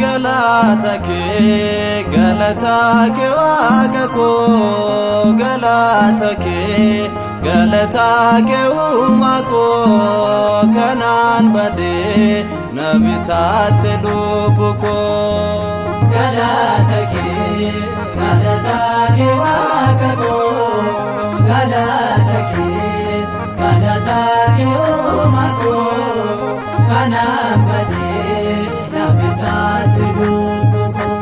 Galata kee, galata kee Waaqa koo, galata kee, galata kee Uumaa koo, kanaan badee na bitaatte lubbu koo. Galata kee, galata kee Waaqa koo, galata kee, galata kee Uumaa koo, kanaan badee na bitaatte lubbu koo.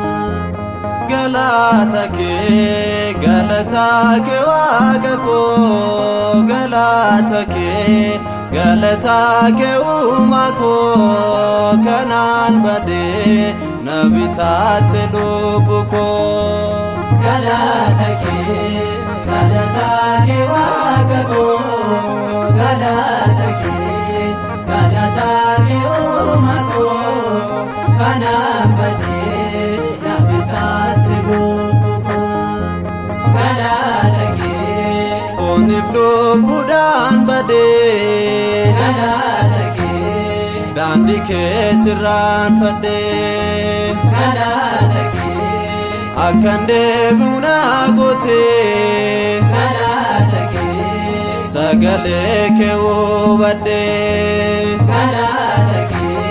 Galata kee, galata kee Waaqa koo, galata kee, galata kee Uumaa koo, kanaan badee na bitaatte lubbu koo. Galata kee, galata kee Waaqa koo, galata kee, galata kee Uumaa koo, kanaan badee na bitaatte lubbu koo. Galata kee, Fooniif lubbuudhaan badee, galata kee, daandii kee sirraanfadhee, galata kee, akkan deebi'u na gootee, galata kee, sagalee kee hubadhee. Galata kee,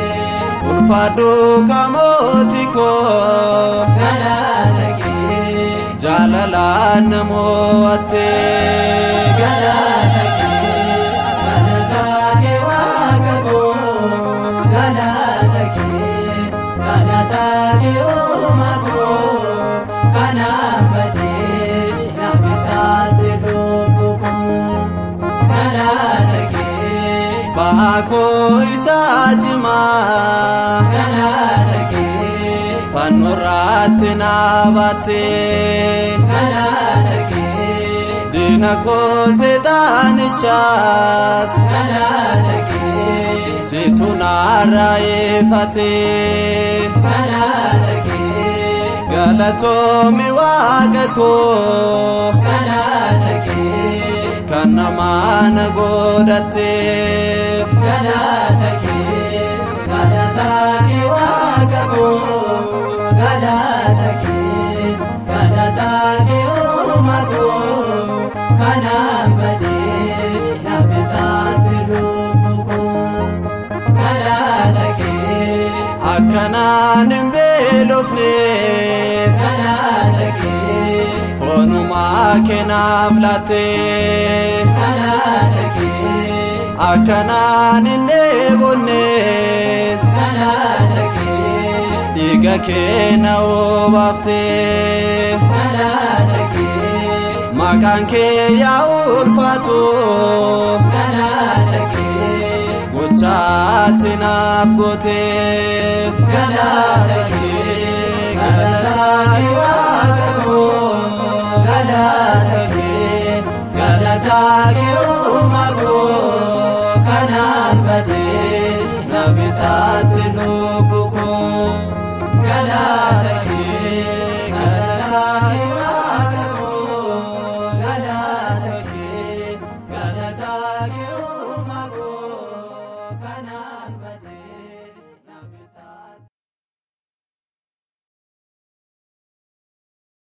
Ulfaadhu kamooti koo, galata kee, jaalalaan na mo'attee. Galata kee, galata kee Waaqa koo, galata kee, galata kee Uumaa koo, kanaan badee na bitaatte lubbu koo. Galata kee, Ba'aa koo isa cimaa, galata kee, fannoorraatti na baattee, galata kee, diina koo seexaanichaas, galata kee, situ narraa ifatee. Galata kee, Galatoomi Waaqa koo, galata kee, kan namaa na godhatteef. Galata kee, galata kee Waaqa koo, galata kee, galata kee Uumaa koo, kanaan badee na bitaatte lubbu koo. Galata kee, Akkanaan hin beelofneef, galata kee, foonumaa keenaaf laattee, galata kee, akkanaan hin dheebonnees, galata kee, dhiiga kee na obaaftee. Galata kee, Maqaan kee yaa ulfaatu, galata kee, gochaatti naaf gooteef. Galata kee, galata kee Waaqa koo, galata kee, galata kee Uumaa koo, kanaan badee na bitaatte